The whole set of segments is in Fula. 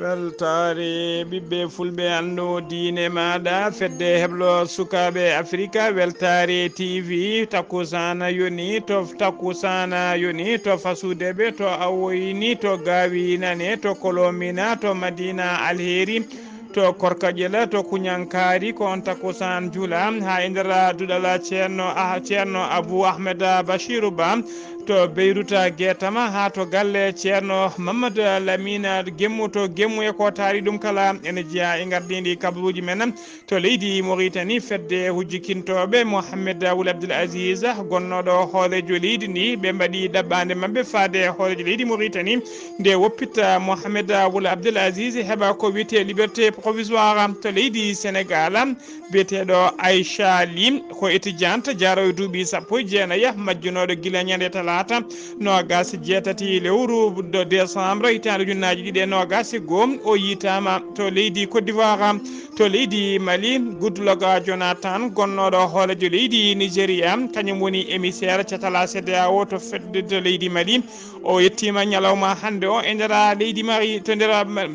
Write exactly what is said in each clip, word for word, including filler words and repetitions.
Weltaare ɓiɓɓe fulɓe, anndu diine maaɗa, fedde heblo sukaaɓe Afrika, weltaare T V, takkusaan yoni to, takkusaan yoni to Fasudeɓe, to Awoyini, to Gaawi Nane, to Kolomina, to Madina Alheri, to Korkaƴela, to Kuñankaari, ko on takkusaan jula, haa e nder duɗal Ceerno Ah-, Ceerno Abu Ahmed Bashiru Ba, to Beyruta Geetama, haa to galle Ceerno Mamadou Lamina Gemmu to Gemmu e ko taari ɗum kala, ene jeyaa e ngardiindi kabaruuji men. To leydi Mauritanie, fedde hujjikintooɓe Mohamed Wul Abdul Aziz, gonnooɗo hooreejo leydi ndi, ɓe mbaɗi ɗaɓɓaande maɓɓe faade hooreejo leydi Mauritanie, nde woppitta Mohamed Wul Abdul Aziz, heɓa ko wiyetee liberté provisoire. To leydi Sénégal, biyeteeɗo Aisha Ly, ko étudiante, jaarowo e duuɓi sappo e jeenayi, majjunooɗo gila ñande talaata noogas e jeetati lewru do décembre hitaande ujunnaaji ɗiɗi e noogas e goo. O yiytaama to leydi Côte d'Ivoire. To leydi Mali, Goodluck Jonathan, gonnooɗo hooreejo leydi Nigeria, kañum woni émissaire catal C D A O to fedde to leydi Mali. O yettiima ñalawma hannde o e nder leydi Mali, to nder,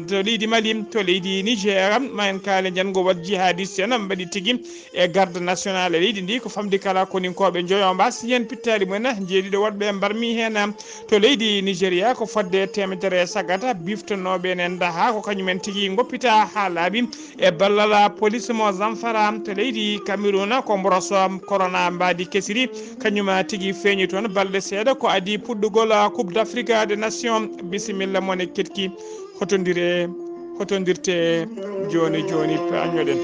to leydi Mali, to leydi Niger, ma en kaale njanngo wat jihadiste en mbaɗi tigi e garde national e leydi ndi, ko famdi kala koninkooɓe njoyo mbasi heen pittaali mumen, jeeɗiɗo woɗɓe mbarmi heen. To leydi Nigeria, ko fodde teemedere sagata biftonooɓe ene ndaha, ko kañumen tigi ngoppita haa laaɓi e ballal police mo Zamfara. To leydi Cameroun, ko mboroso corona mbaadi kesiri, kañum tigi feeñi toon balɗe seeɗa ko adii puɗɗugol Coupe d'Afrique des Nations. Bisimilla mon e ketki. Hotondire, hotondirte jooni jooni, pañoɗen.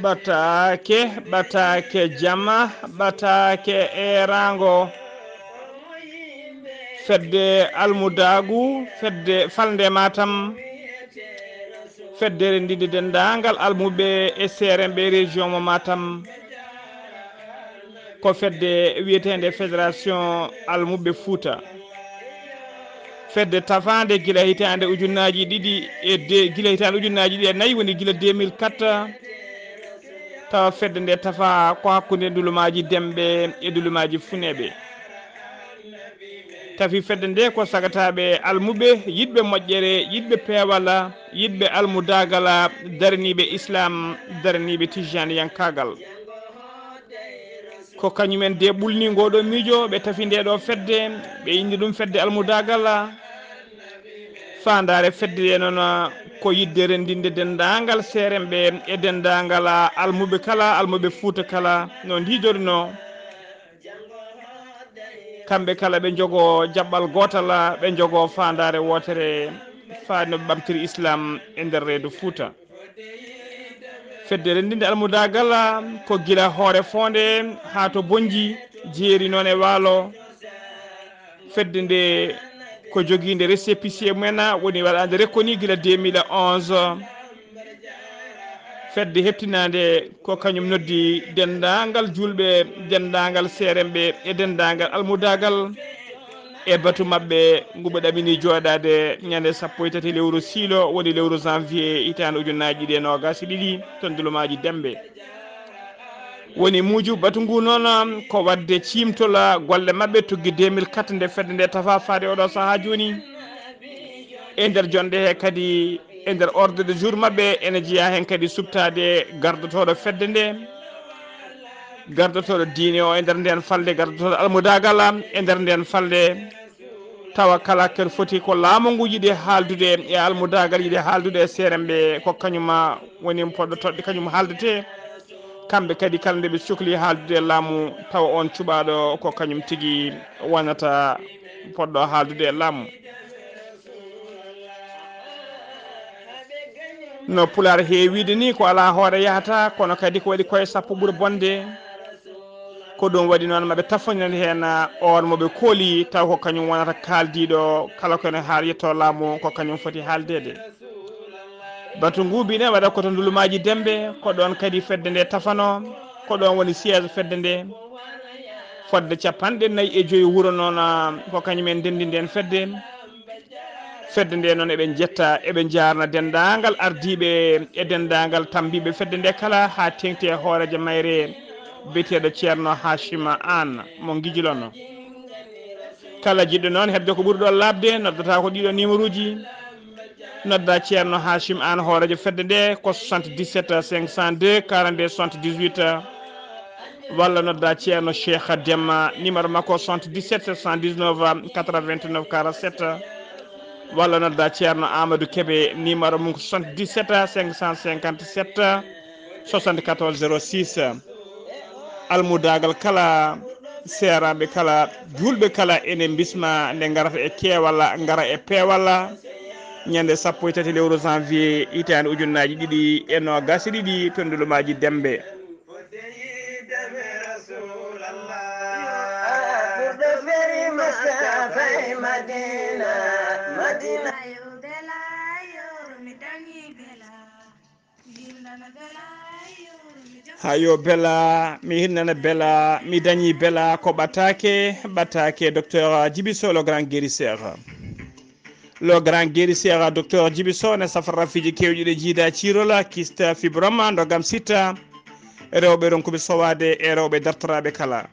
Ɓataake, ɓataake jama, ɓataake eeraango. Fedde almudaagu, fedde falnde Matam, fedde renndinde denndaangal almuɓe e seeremɓe région mo Matam. Ko fedde wiyeteende Fédération Almuɓe Fuuta. Fedde tafaande gila hitaande ujunnaaji ɗiɗi e de-, gila hitaande ujunnaaji ɗiɗi e nayi, woni gila deux mille quatre, tawa fedde nde tafa ko hakkunde ndulumaaji Demɓe e ndulumaaji Funeeɓe. Tafi fedde nde ko sagataaɓe almuɓe, yiɗɓe moƴƴere, yiɗɓe peewal, yiɗɓe almudaagal, daraniiɓe Islaam, daraniiɓe tijjaaniyankaagal. Ko kañumen de ɓulni ngoo ɗoo miijo, ɓe tafi ndee ɗoo fedde, ɓe inndi ɗum fedde almudaagal. Faandaare fedde nde noon ko yiɗde renndinde denndaangal seeremɓe e denndaangal almuɓe kala, almuɓe Fuuta kala, no ndiidornoo. Kamɓe kala ɓe njogoo jaɓɓal gootal, ɓe njogoo faandaare wootere, faa no ɓe ɓamtiri Islaam e nder reedu Fuuta. Fedde renndinde almudaagal ko gila Hoore Foonde haa to Bonnji, jeeri noon e Waalo. Fedde nde ko jogiinde récépissé mumen, woni waɗaande reconnu gila deux mille onze. Fedde heɓtinaande ko kañum noddi denndaangal juulɓe, denndaangal seeremɓe e denndaangal almudaagal e batu maɓɓe ngu ɓe ɗamini jooɗaade ñande sappo e tati lewru siilo, woni lewru janvier hitaande ujunnaaji ɗiɗi e noogaas e ɗiɗi, to ndulumaaji Demɓe. Woni muuju batu ngu noon ko waɗde ciimtol golle maɓɓe tuggi deux mille quatre nde fedde nde tafa faade oɗo sahaa jooni. E nder jonde he kadi, e nder ordre de jour maɓɓe, ene jeyaa heen kadi suɓtaade gardotooɗo fedde nde, gardotooɗo diine o e nder ndeen falde, gardotooɗo almudaagal e nder ndeen falde. Tawa kala ken foti ko laamu ngu yiɗi haaldude e almudaagal, yiɗi haaldude e seeremɓe, ko kañum woni poɗɗo toɗɗe, kañum haaldete. Kamɓe kadi kala nde ɓe cokli haaldude e laamu, tawa oon cuɓaaɗo ko kañum tigi wonata poɗɗo haaldude e laamu. No Pulaar heewiide ni, ko alaa hoore yahata, kono kadi ko waɗi koye sappo ɓuri bonde. Ko ɗum waɗi noon maɓe tafonina heen oon mo ɓe kooli, taw ko kañum wonata kaaldiiɗo, kala ko ene haa yetto laamu ko kañum foti haaldeede. Batu ngu mbiɗen waɗa ko to Ndulumaaji Dembe, ko ɗoon kadi fedde nde tafano, ko ɗoon woni siège fedde nde. Fodde capanɗe nayi e joyi wuro noon, ko kañum en ndenndi ndeen fedde. Fedde nde noon eɓe njetta, eɓe njaarna denndaangal ardiiɓe e denndaangal tammbiiɓe fedde nde kala, haa teeŋti e hooreejo mayre biyeteeɗo Ceerno Hachima Aan mo Ngijilono. Kala jiɗɗo noon heɓde ko ɓuri ɗo laaɓde, noddata ko ɗiɗo numéro uji. Nodda Ceerno Hachim Aan, hooreejo fedde nde, ko soixante-dix-sept cinq cent deux quarante-deux soixante-dix-huit, walla nodda Ceerno Cheikh Demma, numéro makko soixante-dix-sept sept cent dix-neuf quatre-vingt-neuf quarante-sept, walla nodda Ceerno Amadou Kebe, numéro mum ko soixante-dix-sept cinq cent cinquante-sept soixante-quatorze zéro six. Almudaagal kala, seeraaɓe kala, juulɓe kala, ene mbisma nde ngarata e keewal, ngara e peewal, ñande sappo e tati lewru janvier, hitaande ujunnaaji ɗiɗi e noogaas e ɗiɗi, to Ndulumaaji Dembe. Ha yo bela, mi hirnana bela, mi dañi bela, ko ɓataake, ɓataake, docteur Djibi Sow, le grand guérisseur. Le grand guérisseur, docteur Djibi Sow, ne safra rafiiji keewɗi ɗe jiida ciirola, kyste, fibrome, ndogam, sita, rewɓe ronkuɓe sowaade e rewɓe dartoraaɓe kala.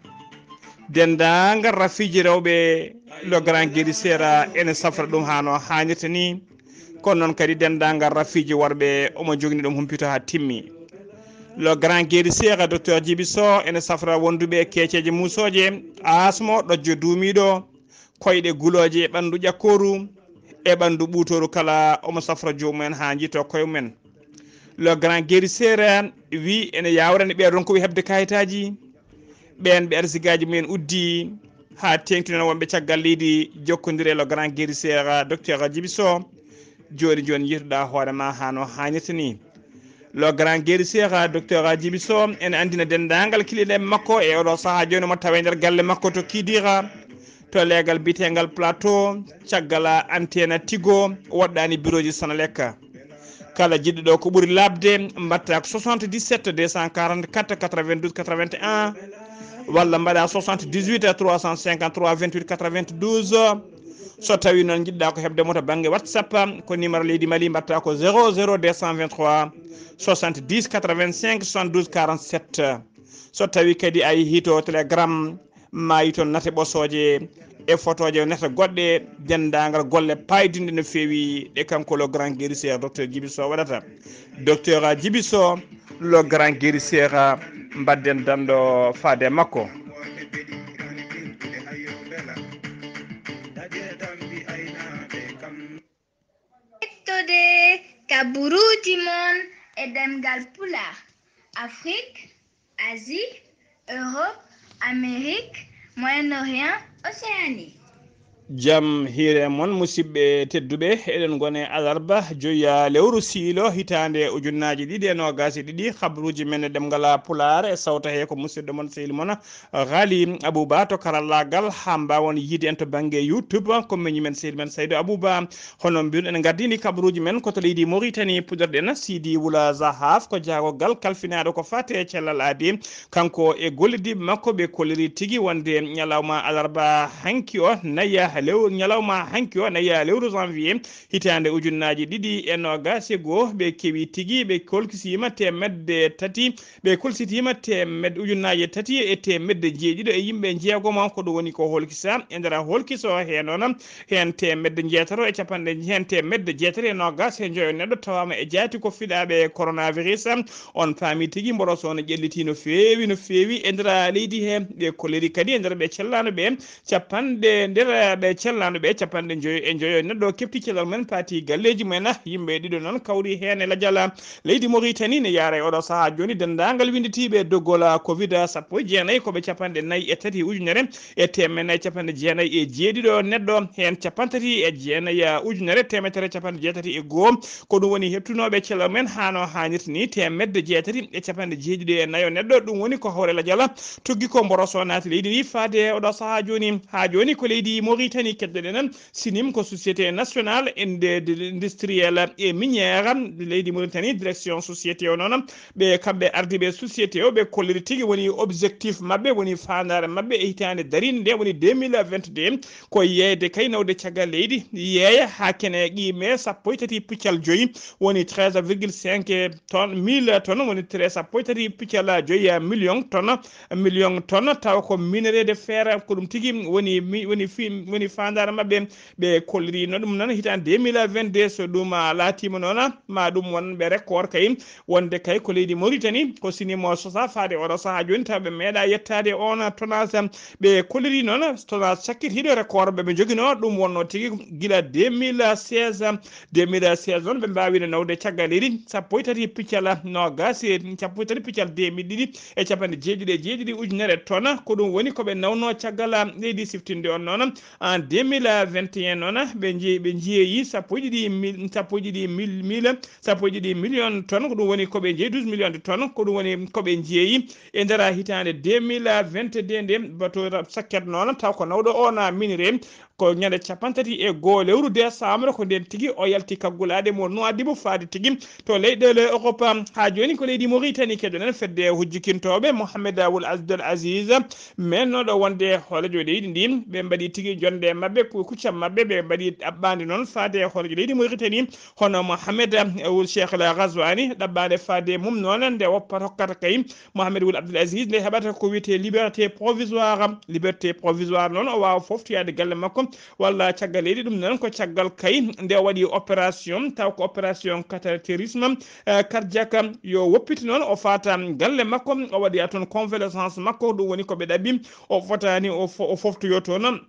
Denndaangal rafiiji rewɓe, le grand guérisseur, ene safra ɗum haa no haanirta ni. Kono noon kadi denndaangal rafiiji worɓe, omo jogini ɗum humpito haa timmi. Le grand guérisseur, docteur Djibi Sow, ene safra wonduɓe e keeceeje muusooje, asmo, ɗojjo duumiiɗo, koyɗe gulooje e ɓanndu ƴakkooru, e ɓanndu ɓuutooru kala, omo safra joomum en haa njiytoo koye mum en. Le grand guérisseur wi ene yaawrani ɓe ronkuɓe heɓde kayitaaji, ɓeen ɓe arsigaaji mumen uddi, haa teeŋti noon wonɓe caggal leydi jokkondire le grand guérisseur, docteur Djibi Sow. Jooni jooni, njiytoɗaa hoore ma haa no haanirta ni. Le grand guérisseur, docteur Djibi Sow, ene anndina denndaangal kiliɗeɓe makko e oɗo sahaa jooni, mo tawa e nder galle makko to Kidira, to leegal biyeteengal Plateau, caggal antenne Tigo, woɗɗaani birooji Sonelec. Kala jiɗɗo ɗo ko ɓuri laaɓde, mbaɗta ko soixante-dix-sept deux cent quarante-quatre quatre-vingt-douze quatre-vingt-un, walla mbaɗa soixante-dix-huit trois cent cinquante-trois vingt-huit quatre-vingt-douze. So tawi noon njiɗɗa ko heɓde mo to bannge WhatsApp, ko numéro leydi Mali, mbaɗta ko zéro zéro deux cent vingt-trois soixante-dix quatre-vingt-cinq soixante-douze quarante-sept. So tawi kadi a yehi to Telegram, maayi toon nate ɓosooje e fotooje, nate goɗɗe, denndaangal golle paydinɗe no feewi ɗe kanko le grand guérisseur, docteur Djibi Sow, waɗata. Docteur Djibi Sow, le grand guérisseur, mbadden danndo faade makko. Ƴettode kaburuuji mon e ɗemngal Pulaar, Afrik, Asie, Europe, Amérique, Moyen-Orient, Océanie. Jam hiire mon, musidɓe tedduɓe, eɗen ngone alarba joya lewru siilo hitaande ujunnaaji ɗiɗi e noogaas e ɗiɗi. Habruuji men e ɗemngal Pulaar e sawta he ko musidɗo mon, sehil mon, Ghali Abouba to karallaagal, haa mbaawon yiide en to bannge YouTube, ko miñi men, sehil men Saydou Abouba. Hono mbiruɗen, en ngardini kabaruuji men ko to leydi Mauritanie, puɗɗorɗen Sidi Wula Zahaf, ko jaagorgal kalfinaaɗo ko faati e cellal aadi. Kanko e gollidiiɓe makko ɓe kolliri tigi wonde ñalawma alarba hanki o, naya lew-, ñalawma hanki o, naya lewru janvier, hitaande ujunnaaji ɗiɗi e noogaas e goo, ɓe kewi tigi, ɓe kolkisiima teemedde tati, ɓe kolsitiima teemedde, ujunnaaje tati e teemedde jeeɗiɗo e yimɓe jeegomo. Ko ɗum woni ko holkisa. E nder holkiso he noon, heen teemedde jeetato e capanɗe, heen teemedde jeetato e noogaas e njoyo neɗɗo tawaama e jaati ko fiɗaaɓe coronavirus. On paami tigi, mboroso no ƴelliti no feewi, no feewi e nder leydi he. Ɓe kolliri kadi e nder ɓe cellaano ɓe capanɗe nder e cellaandu ɓe capanɗe njoyo e njoyo neɗɗo kefti cellal mumen paati galleeji mumen. Yimɓe ɗiɗo noon kawri heen e lajal leydi Mauritanie ne yaara e oɗo sahaa jooni denndaangal winnditiiɓe doggol covid sappo e jeenayi ko ɓe capanɗe nayi e tati ujunere e teemeɗɗe nayi capanɗe jeenayi e jeeɗiɗo neɗɗo heen capanɗe tati e jeenayi ujunere teemeɗɗe tati capanɗe jeetati e goo. Ko ɗum woni heɓtunooɓe cellal mumen haa no haanirta ni teemedde jeetati e capanɗe jeeɗiɗi e nayo neɗɗo. Ɗum woni ko hawre lajal tuggi ko mboroso naati leydi ndi faade oɗo sahaa jooni. Haa jooni ko leydi Mauritanie keddoɗen. Sinim ko société nationale inde- industrielle et minière leydi Mauritanie, direction société o noon. Ɓe kamɓe ardiiɓe société o ɓe kolliri tigi woni objectif maɓɓe, woni faandaare maɓɓe e hitaande dariinde nde woni deux mille vingt-deux, ko yeeyde kay nawde caggal leydi, yeeya haa kene qiime sappo e tati piccal joyi, woni treize virgule cinq tonnes, mille tonnes, woni tre- sappo e tati piccal joyi million tonnes, million tonnes, tawa ko minerai de fer, ko ɗum tigi woni mi- woni fi- woni faandaare maɓɓe. Ɓe kollirino ɗum noon hitaande deux mille vingt-deux, so ɗum, ah, laatiima noon, ma ɗum won ɓe record kay, wonde kay ko leydi Mauritanie ko sinimo sosa faade oɗo sahaa jooni, tawa ɓe meeɗa yettaade on tonnage. Ɓe kolliri noon tonnage sakkitiiɗo record ɓe ɓe njogino, ɗum wonno tigi gila deux mille seize. Deux mille seize noon ɓe mbaawino nawde caggal leydi sappo e tati piccal noogas e sappo e tati piccal deux mille ɗiɗi e capanɗe jeeɗiɗi e jeeɗiɗi ujunere tonnes. Ko ɗum woni ko ɓe nawno caggal leydi siftinde on noon en deux mille vingt et un noon. Ɓe nji- ɓe njeeyi sappo e ɗiɗi mil- sappo e ɗiɗi mil- mille, sappo e ɗiɗi million tonnes, ko ɗum woni ko ɓe njeeyi douze millions de tonnes, ko ɗum woni ko ɓe njeeyi e nder hitaande deux mille vingt-deux nde. Bato sakket noon taw ko nawɗo on minerai ko ñande capanɗe tati e goo lewru décembre, ko nden tigi o yalti kaggulaaɗe mo Nouadhibou faade tigi to leyɗeele Europe. Haa jooni ko leydi Mauritanie keddoɗen fedde hujjikintooɓe Mohamed Wul Abdel Aziz, mennooɗo wonde hooreejo leydi ndi. Ɓe mbaɗi tigi jonnde maɓɓe, ku- kuccam maɓɓe, ɓe mbaɗi ɗaɓɓaande noon faade hooreejo leydi Mauritanie, hono Mohamed Wul Cheikh El Ghazouani, ɗaɓɓaande faade mum noon nde woppa hokkata kay Mohamed Wul Abdel Aziz nde heɓata ko wiyetee liberté provisoire. Liberté provisoire noon o waawa fof to yaade galle makko walla caggal leydi. Ɗum noon ko caggal kay nde o waɗi opération, taw ko opération catéterisme, eh, cardiaque. Yo woppiti noon o faata galle makko, o waɗi toon convalescence makko. Ɗum woni ko ɓe ɗaɓɓi, o fotaani o fo- o foftoyo toon.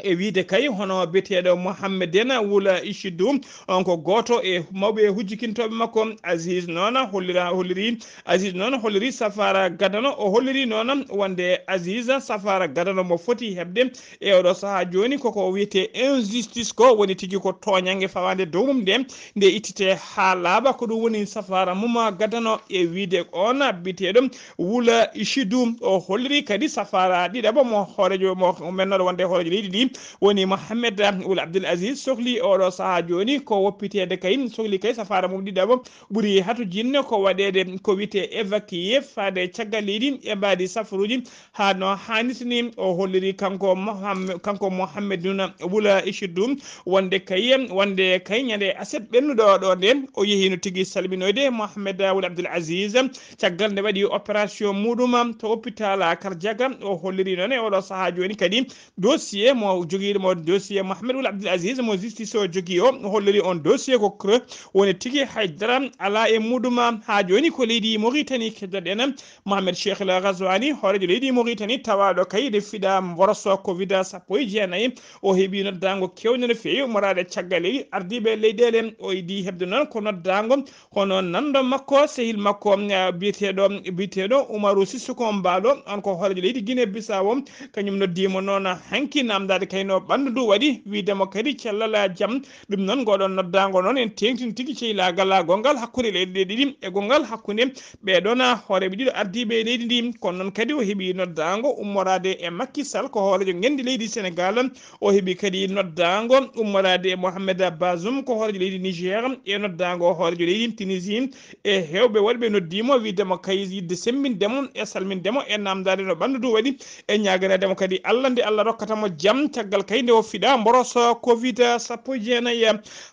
E wiyde kay hono biyeteeɗo Mohammeden Wula Ichidu, on ko gooto e mawɓe hujjikintooɓe makko. Aziz noon hollira- holliri Aziz noon holliri safaara gadano, o holliri noon wonde Aziz safaara gadano mo foti heɓde e oɗo sahaa jooni koko wiyetee injustice, ko woni tigi ko tooñannge fawaande dow mum nde, nde ittitee haa laaɓa. Ko ɗum woni safaara mum gadano e wiyde on biyeteeɗo Wula Ishidu. O holliri kadi safaara ɗiɗaɓo mo hooreejo mo mennooɗo wonde hooreejo leydi ndi woni Mohamed Wul Abdel Aziz, sohli oɗo sahaa jooni ko woppiteede kay, sohli kay safaara mum ɗiɗaɓo ɓuri hatojinno ko waɗeede ko wiyetee évacué faade caggal leydi e mbaadi safaruuji haa no haanirta ni. O holliri kanko Moham- kanko Mohammedun Wula Ichidu wonde kay wonde kay ñande aset ɓennuɗo ɗo nde o yehiino tigi salminoyde Mohamed Wul Abdel Aziz caggal nde waɗi opération muɗum to hôpital Karjaga. O holliri noon e oɗo sahaa jooni kadi dossier mo jogiiɗo mo dossier Mohamed Wul Abdel Aziz mo justice o jogii o, o holliri on dossier ko creux, woni tigi haydara alaa e muɗum. Haa jooni ko leydi Mauritanie keddoɗen Mohamed Cheikh El Ghazouani, hooreejo leydi Mauritanie tawaaɗo kayde fiɗa mboroso covid sappo e jeenayi. O heɓi noddaango keewnde no feewi ummoraade caggal leydi ardiiɓe leyɗeele. O idii heɓde noon ko noddaango hono nanndo makko, sehil makko, eh, biyeteeɗo biyeteeɗo Umaru Sissoko Mbaalo, on ko hooreejo leydi Guinée Bissau. Kañum noddiimo noon hanki namdaade kayno ɓanndu ndu waɗi, wiidemo kadi cellal jam. Ɗum noon, ngoɗon noddaango noon en teeŋtin tigi ceylaagal gongal hakkunde leyɗe ɗe ɗiɗi e gongal hakkunde ɓee ɗoon hooreeɓe ɗiɗo ardiiɓe e leydi ndi. Kono noon kadi o heɓi noddaango ummoraade e Macky Sall ko hooreejo ngenndi leydi Sénégal. O heɓi kadi noddaango ummoraade e Mohamed Bazoum ko hooreejo leydi Niger e noddaango hooreejo leydi Tunisie. E heewɓe waɗɓe noddiimo wiidemo kay yidde semmbindemo e salmindemo e namdaade no ɓanndu ndu waɗi e ñaaganaademo kadi Allah nde Allah rokkata mo jam caggal kay nde o fiɗa mboroso covid sappo e jeenayi.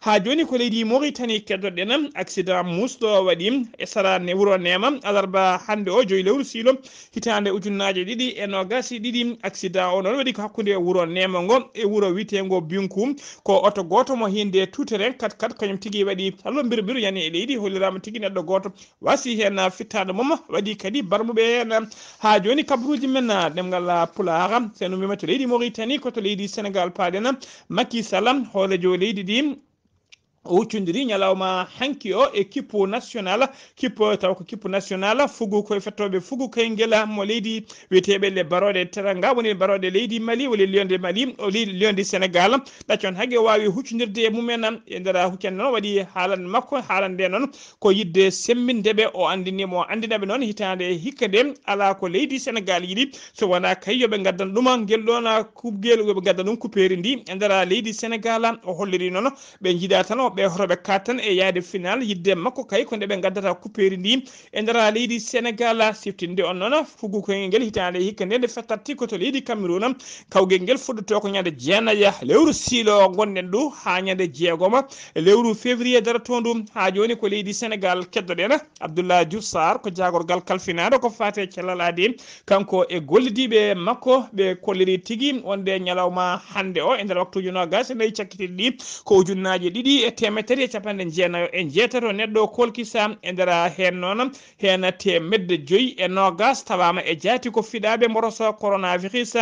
Haa jooni ko leydi Mauritanie keddoɗen accident musɗo waɗi e sara ne wuro Neema alarba hannde o joyi lewru siilo hitaande ujunnaaje ɗiɗi e noogas e ɗiɗi. Accident o noon waɗi ko hakkunde wuro Neema ngo e wuro wiyeteengo Binku. Ko oto gooto mo hiinde tuteren kat kat kañum tigi waɗi hallombirmbir yani e leydi, holliraama tigi neɗɗo gooto wasi heen fittaandu mum, waɗi kadi barmuɓe heen. Haa jooni kabaruuji men ɗemngal Pulaar, so en ummiima to leydi Mauritanie, ko to leydi Senegal, paaɗen Macky Sall, hoorejo leydi ndi, o huccondiri ñalawma hanki o e kippu national, kippu taw ko kippu national, fugu koye fettoɓe fugu koye ngela mo leydi wiyeteɓe le baroɗe teranga, woni baroɗe leydi Mali, woni liyonde Mali, o li-, liyonde Senegal. Ɗaccon hage o wawi huccodirde e mumen e nder huccande noon waɗi haalande makko, haalande noon ko yidde sembinde ɓe. O anndinimo, o anndina ɓe noon hitaande e hikka nde alaa ko leydi Senegal yiɗi so wonaa kay yo ɓe ngaddan ɗuma ngel ɗoon kuɓgel, yo ɓe ngaddan ɗum kupeeri ndi e nder leydi Senegal. O holliri noon ɓe njiɗa tan o ɓe hoto ɓe kaat tan e yaade final yidde makko kay ko nde ɓe ngaddata kupeeri ndi e nder leydi Senegal. Siftinde on noon fugu koyngel ngel hitaande e hikka nde nde fettatti ko to leydi Cameroun. Kawgel ngel fuɗɗoto ko ñande jeenayi lewru siilo ngonɗen ɗo haa ñande jeegoma lewru février darotoondu. Haa jooni ko leydi Senegal keddoɗen. Abdoulaye Diouf Sarr ko jaagorgal kalfinaaɗo ko faate cellal aadi. Kanko e gollidiiɓe makko ɓe kolliri tigi wonde ñalawma hannde o e nder waktuuji noogaas e nayi cakkitiiɗi ɗi ko ujunnaaje ɗiɗi e teemedde tati e capanɗe jeenayo e jeetato neɗɗo kolkisa e nder heen noon heen teemedde joyi e noogaas tawaama e jaati ko fiɗaaɓe mboroso coronavirus.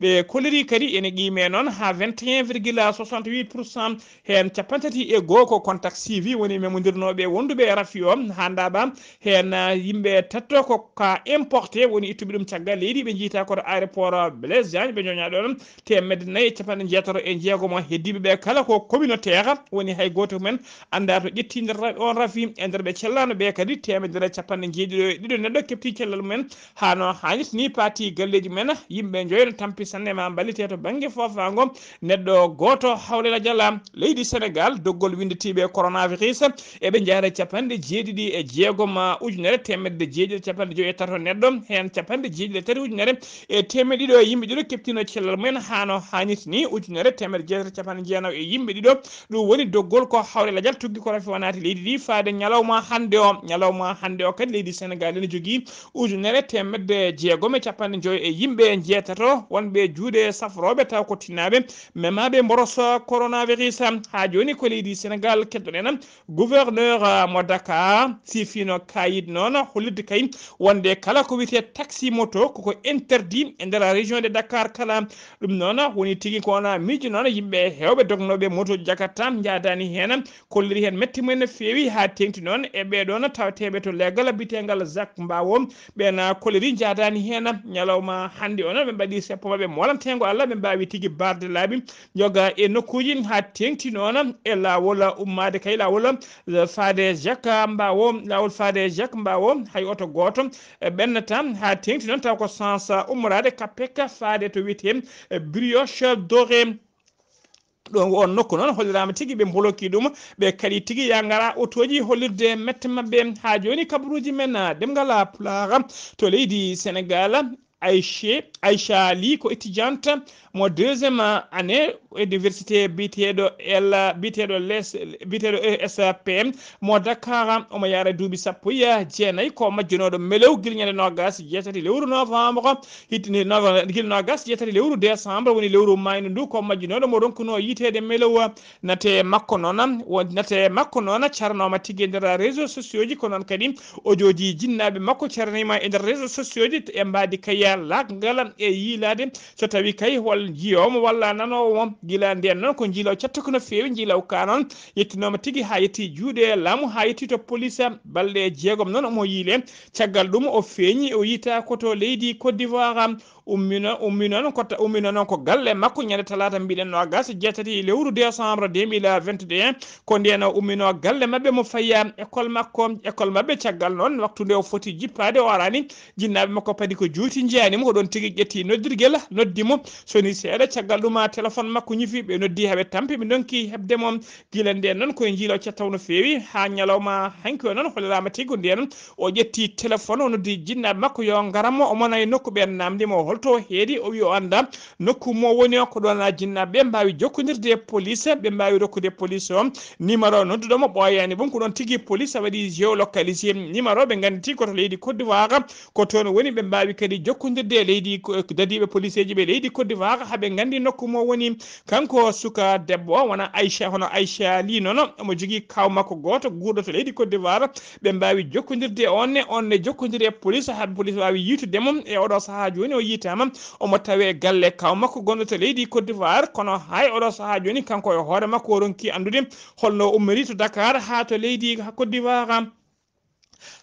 Ɓe kolliri kadi ene qiime noon haa vingt et un virgule soixante-huit pour cent, heen capanɗe tati e goo ko contact suivi woni memondirnooɓe wonduɓe e rafi o haa ndaaɓa. Heen, ah, yimɓe tatto ko ka importé woni ittuɓe ɗum caggal leydi, ɓe njiyta koto aéroport Blaise Diagne, ɓe ñooña ɗoon teemedde nayi e capanɗe jeetato e jeegom. Heddiiɓe ɓe kala ko communautaire, woni hay gooto men anndaa to ƴetti nder ra-, on rafi. E nder ɓe cellaano ɓe kadi, teemedere capanɗe jeeɗiɗo e ɗiɗo neɗɗo keɓti cellal mumen. Haa no haanirta ni, paati galleeji men, yimɓe njoyo no tampi sanne ma mballite to bannge foofaango. Neɗɗo gooto hawle la jala leydi Senegal, doggol winnditiiɓe coronavirus, eɓe njahra capanɗe jeeɗiɗi e jeegom ujunere teemedde jeeɗiɗi e capanɗe joyi e tato neɗɗo, heen capanɗe jeeɗiɗi e tati ujunere e teemedde ɗiɗo e yimɓe ɗiɗo keɓtino cellal mumen. Haa no haanirta ni, ujunere teemedde jeetati e capanɗe jeenayo e yimɓe ɗiɗo. Ɗum woni doggol ko hawre lajal tuggi ko rafi wanaade leydi ndi faade ñalawma hannde o. Ñalawma hannde o kadi leydi Senegal ene jogii ujunere teemedde jeegom e capanɗe joyi e yimɓe jeetato wonɓe juuɗe safrooɓe taw ko tinnaaɓe memaaɓe mboros coronavirus. Haa jooni ko leydi Senegal keddoɗen. Gouverneur, ah, mo Dakar siifino kayit noon hollirde kay wonde kala ko wiyetee taxi moto koko interdit e nder région de Dakar kala. Ɗum noon woni tigi ko wona miijo noon yimɓe heewɓe dognooɓe moto Jakarta njaadaani heen, kolliri heen metti mumen no feewi haa teeŋti noon e ɓee ɗoon tawateeɓe to leegal biyeteengal Zak Mbawo. Ɓeen kolliri njaadaani heen. Ñalawma hannde o noon ɓe mbaɗi seppo maɓɓe molanteengo Allah, ɓe mbaawi tigi barde laabi joga e nokkuuji haa teeŋti noon e laawol ummaade kay laawol faade Jak Mbawo, laawol faade Jak Mbawo hay oto gooto ɓennata haa teeŋti noon taw ko sens ummoraade Kapeka faade to wiyetee Brioche Dorée. Ɗo on nokku noon holliraama tigi ɓe mboloki ɗum, ɓe kadi tigi ya ngara otooji hollirde mette maɓɓe. Haa jooni kabaruuji men, ah, ɗemngal Pulaar to leydi Senegal. Aiche, Aicha Ly ko étudiante mo deuxième année université biyeteeɗo L, biyeteeɗo les, biyeteeɗo E S P M mo Dakar. Omo yaara duuɓi sappo e jeenayi, ko majjunooɗo melew gila ñande noogaas e jeetati lewru novembre, hittini nove-, gila noogaas e jeetati lewru décembre, woni lewru maaynu ndu, ko majjunooɗo mo ronkuno yiteede melew. Nate makko noon, wo-, nate makko noon caranooma tigi e nder réseaux sociaux ji, ko noon kadi audio ji jinnaaɓe makko caraniima e nder réseaux sociaux ji e mbaadi kay laakngal e yiilaade. So tawii kay won jiyoowo mo walla nanoowo mo, gila ndeen noon ko njiilaw cattuka no feewi, njiilaw ka noon yettinooma tigi haa yetti juuɗe laamu, haa yetti to police. Balɗe jeegom noon omo yiile. Caggal ɗum o feeñi, o yiyta ko to leydi Côte d'Ivoire. Ummino, ummino noon ko ta-, ummino noon ko galle makko ñande talaata mbiɗen noogaas e jeetati lewru décembre deux mille vingt et un. Ko ndeen o ummino galle maɓɓe mo faya école makko. École maɓɓe caggal noon waktu nde o foti jippaade o araani. Jinnaaɓe makko padi ko juuti njeyaani mo, ko ɗoon tigi ƴetti noddirgel, noddi mo. Soni seeɗa, caggal ɗum, a, téléphone makko ñifi, ɓe noddi, haa ɓe tampi, ɓe ndonki heɓde mo. Gila ndeen noon, ko e njiilaw cattaw no feewi, haa ñalawma hanki o noon, holliraama tigi ko ndeen o ƴetti téléphone, o noddi jinnaaɓe makko yo ngaran mo, omo nana e nokku, ɓeen naamndi mo holto o heedi, o wi o anndaa nokku mo woni o, ko ɗoon, a, jinnaaɓe ɓe mbaawi jokkondirde e police, ɓe mbaawi rokkude police o numéro nodduɗo mo, ɓooyaani ɗum, ko ɗoon tigi police waɗi géolocalisé numéro, ɓe ngannditi ko to leydi Côte d'Ivoire, ko toon woni, ɓe mbaawi kadi jokkondirde e leydi ko, dadiiɓe policeeji ɓe leydi Côte d'Ivoire, haa ɓe nganndi nokku mo woni. Kanko suka debbo o wona Aicha, hono Aicha Ly noon, omo jogii kaaw makko gooto guurɗo to leydi Côte d'Ivoire. Ɓe mbaawi jokkondirde e on ne, on ne jokkondiri e police, haa police waawi yiitude mo. E oɗo sahaa jooni, o yii Tama omo tawe galle kaw makko gonɗo to leydi Côte d'Ivoire, kono hay oɗo sahaa jooni kanko e hoore makko o ronki anndude holno o ummiri to Dakar haa to leydi Côte d'Ivoire.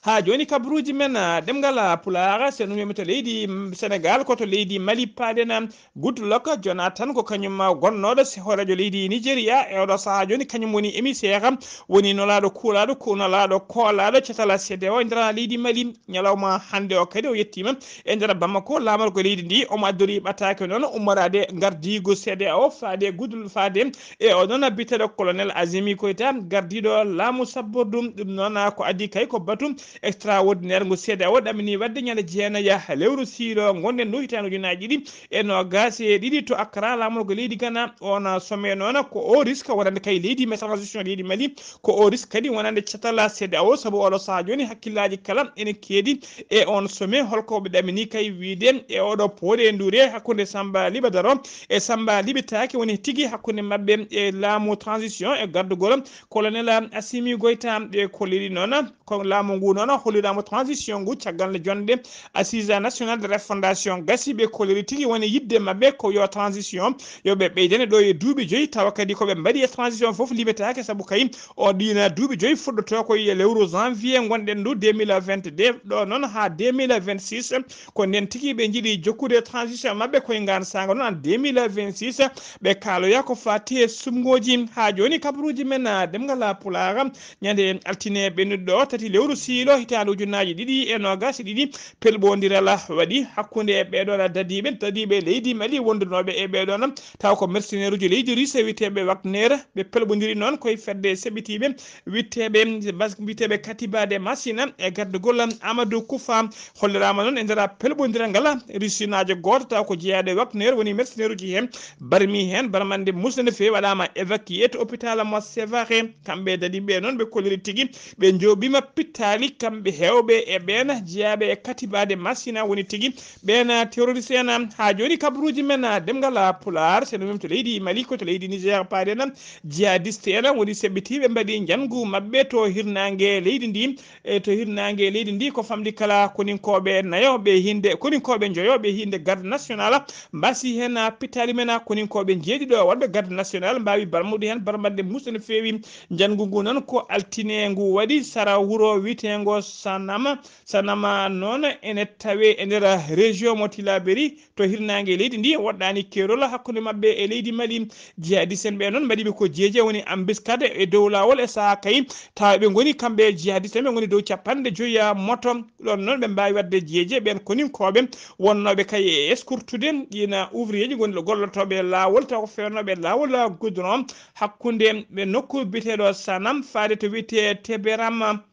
Haa jooni kabaruuji men, ah, ɗemngal, ah, Pulaar, so en ummiima to leydi, mm, Senegaal, ko to leydi Mali paaɗen, ah, Goodluck Jonathan ko kañum, ah, gonnooɗo si hooreejo leydi Nigeria e oɗo sahaa jooni, kañum woni émissaire, woni nolaaɗo kuulaaɗo, ko nolaaɗo koolaaɗo catal C D A O e nder leydi Mali. Ñalawma hannde o kadi o yettiima e nder Bamako, laamorgo leydi ndi, omo addori ɓataake noon ummoraade ngardiigu C D A O faade Goodluck, faade e o noon biyeteeɗo colonel Azimi Koyta, gardiiɗo laamu sabbordu. Ɗum noon ko adii kay ko batu extraordinaire ngu C D A O ɗamini waɗde ñande jeenayi lewru siilo ngonɗen ndu hitaande ujunnaaji ɗiɗi e noogaas e ɗiɗi to Accra, laamorgo leydi Ghana. On sommet noon ko o risque wonande kay leydi mais transition leydi Mali, ko o risque kadi wonande catal C D A O, sabu oɗo sahaa jooni hakkillaaji kala ene keedi e on sommet. Holko ɓe ɗamini kay wiide e oɗo pooɗe nduure hakkunde Samba Libadaro e Samba Libitaake woni tigi hakkunde maɓɓe e laamu transition e gardugol colonel Assimi Goïta? Ɓe kolliri noon ko laamu ngu noon holliraama transition ngu caggal nde jonde Assise nationale de refondation gasi. Ɓe kolliri tigi woni yidde maɓɓe ko yo transition yo ɓe ɓeydane ɗo e duuɓi joyi, tawa kadi ko ɓe mbaɗi e transition fof limetaake, sabu kay o ɗiina duuɓi joyi fuɗɗoto ko e lewru janvier ngonɗen ndu deux mille vingt-deux, ɗo noon haa deux mille vingt-six. Ko nden tigi ɓe njiɗi jokkude transition maɓɓe koye ngaan saanga noon en deux mille vingt-six. Ɓe kaaloya ko faati e suɓngooji. Haa jooni kabaruuji men, ah, ɗemngal Pulaar, ñande altine ɓennuɗo tati lewru siilo hitaande ujunnaaji ɗiɗi e noogaas e ɗiɗi, pelɓondiral waɗi hakkunde e ɓeeɗoon dadiiɓe, dadiiɓe leydi Mali wondunooɓe e ɓeeɗoon taw ko mercenaire uji leydi Russie wiyeteeɓe Wagner. Ɓe pelɓondiri noon koye fedde seɓɓitiiɓe wiyeteeɓe Bas-, wiyeteeɓe Katiba de Masina e gardugol Amadou Koufa. Holliraama noon e nder pelɓondiral ngal, Rusinaajo gooto taw ko jeyaaɗo e Wagner woni mercenaire uji heen, barmi heen, barmande musde no feewi, waɗaama évacué to hôpital mo Sévaré. Kamɓe dadiiɓe noon ɓe kolliri tigi ɓe njooɓiima pittaali kamɓe heewɓe e ɓeen jeyaaɓe e Katiba de Masina woni tigi ɓeen terroriste en. Haa jooni kabaruuji men ɗemngal Pulaar, so en ummiima to leydi Mali, ko to leydi Niger paaɗen. Jihadiste en woni seɓɓitiiɓe mbaɗi njanngu maɓɓe to hirnaange leydi ndi. E to hirnaange leydi ndi ko famɗi kala koninkooɓe nayo ɓe hinnde, koninkooɓe njoyo ɓe hinnde garde national mbasi heen pittaali men. Koninkooɓe njeeɗiɗo wonɓe garde national mbaawi barmude heen barmande musde no feewi. Njanngu ngu noon ko altine ngu waɗi sara wuro wiyeteengo Sanama. Sanama noon ene tawe e nder région mo Tilaberi to hirnaange leydi ndi, woɗɗaani keerol hakkunde maɓɓe e leydi Mali. Jihadiste en ɓe noon mbaɗiiɓe ko jeeje woni embuscade e dow laawol e sahaa kay tawa ɓe ngoni kamɓe jihadiste en ɓe ngoni dow capanɗe joyi moto. Ɗoon noon ɓe mbaawi waɗde jeeje ɓeen koninkooɓe wonnooɓe kay e escortude ɗiina ouvrier ji ngoni gollotooɓe laawol taw ko feewnooɓe laawol goudron hakkunde ɓe nokku biyeteeɗo Sanam faade to wiyetee Teberama.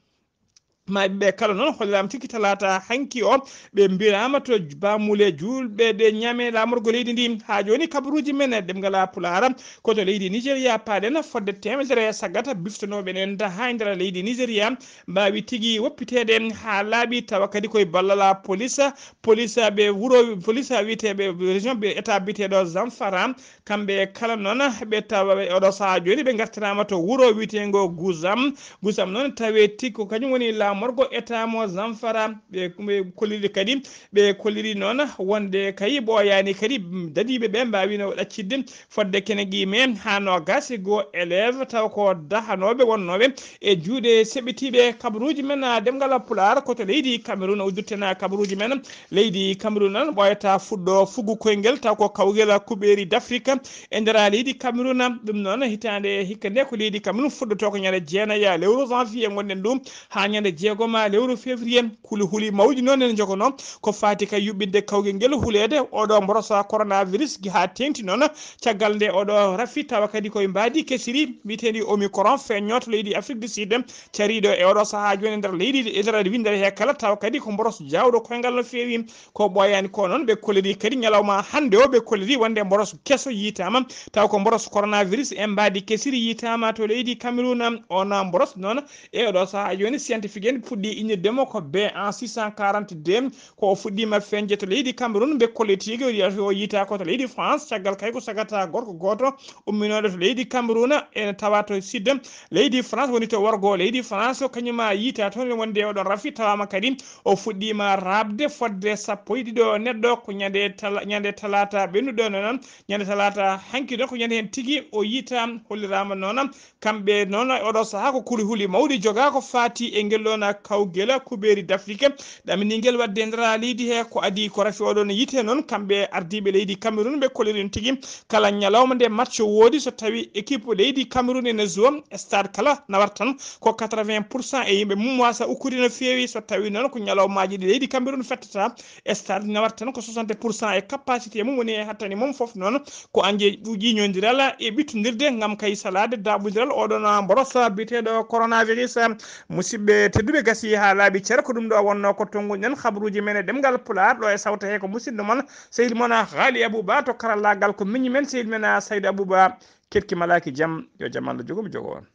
Maaɓe ɓe kala noon holliraama tigi talaata hanki o, ɓe mbiraama to baamule juulɓe ɗe ñaame laamorgo leydi ndi. Haa jooni kabaruuji men e ɗemngal Pulaar ko to leydi Nigeria paaɗen, fodde teemedere e sagata biftonooɓe ene haa e nder leydi Nigeria mbaawi tigi woppiteede haa laaɓi, tawa kadi koye ballal polis, polis ɓe wuro, polis wiyeteeɓe région ɓe état biyeteeɗo Zamfara. Kamɓe kala noon ɓe tawa oɗo sahaa jooni ɓe ngartiraama to wuro wiyeteengo Gusam. Gusam noon tawe tigi ko kañum woni laamorgo état mo Zamfara. Ɓe, ɓe kolliri kadi, ɓe kolliri noon wonde kay ɓooyaani kadi dadiiɓe ɓe mbaawino ɗaccitde fodde keneŋi mee haa noogaas e goo élève taw ko dahanooɓe wonnooɓe e juuɗe seɓɓitiiɓe. Kabaruuji men ɗemngal Pulaar ko to leydi Cameroun udditena kabaruuji men. Leydi Cameroun noon ɓooyata fuɗɗo fuggu koyngel taw ko kawgel kuɓeeri d'Afrique e nder leydi Cameroun. Ɗum noon hitaande hikka nde ko leydi Cameroun fuɗɗoto ko ñande jeenayi lewru janvier ngonɗen ɗum haa ñande jeegoma lewru février. Huli huli mawɗi noon ene njogonoo ko faati ka yuɓɓinde kawgel ngel huleede oɗo mborosa coronavirus haa teeŋti noon caggal nde oɗo rafi tawa kadi koye mbaadi kesiri mbiyeteendi Omicron feeñnoo to leydi Afrique du Sud. Cariiɗo e oɗo sahaa jooni e nder leydi, e nder winndere he kala, tawa kadi ko mboros jaawɗo koyngal no feewi. Ko ɓooyaani ko noon, ɓe kolliri kadi ñalawma hannde o, ɓe kolliri wonde mboros keso yiytaama, taw ko mboros coronavirus e mbaadi kesiri yiytaama to leydi Cameroun. On mboros noon, e oɗo sahaa jooni, scientifique en Puɗɗi innirde mo ko B en six cent quarante-deux. Ko o fuɗɗiima feñde to leydi Cameroun, ɓe kollitiiɗo o yiita ko to leydi France, caggal kay ko sagata gorko gooto umminooɗo to leydi Cameroun, ene tawa to sud leydi France, woni to worgo leydi France, kañum yiita toon wonde oɗon rafi, tawaama kadi o fuɗɗiima raaɓde fodde sappo e ɗiɗo neɗɗo, ko ñande tala-, ñande talaata ɓennuɗo noon, ñande talaata hanki ɗo, ko ñande heen tigi o yiita, holliraama noon kamɓe noon, e oɗo sahaa ko kuli huli mawɗi jogaa ko faati e ngel ɗoon kawgel Kubeeri d'Afrique. Ɗamini ngel waɗde e nder leydi he ko adii ko rafi oɗon yiite noon, kamɓe ardiiɓe leydi Cameroun ɓe kollirin tigi kala ñalawma nde match woodi, so tawi équipe leydi Cameroun ene joue, stade kala nawata tan ko quatre-vingts pour cent e yimɓe mum wasa ukkude no feewi. So tawi noon ko ñalawmaaji ɗi leydi Cameroun fettata, stade nawata tan ko soixante pour cent e capacité mum, woni e hattani mum fof noon ko anje ƴiiñondiral e ɓittondirde ngam kay salaade daɓɓondiral oɗon mborosa biyeteeɗo coronavirus. Musidɓe tedduɓe, gasi haa laaɓi cer, ko ɗum ɗo wonno ko tonnguɗen habruuji men e ɗemngal Pulaar ɗo e sawto he ko musidɗo mon sehil mon Haali Abouba, to karallaagal ko miñi men sehil men Saydou Abouba, keɗki malaaki jam, yo jam Allah jogo mi jogo on.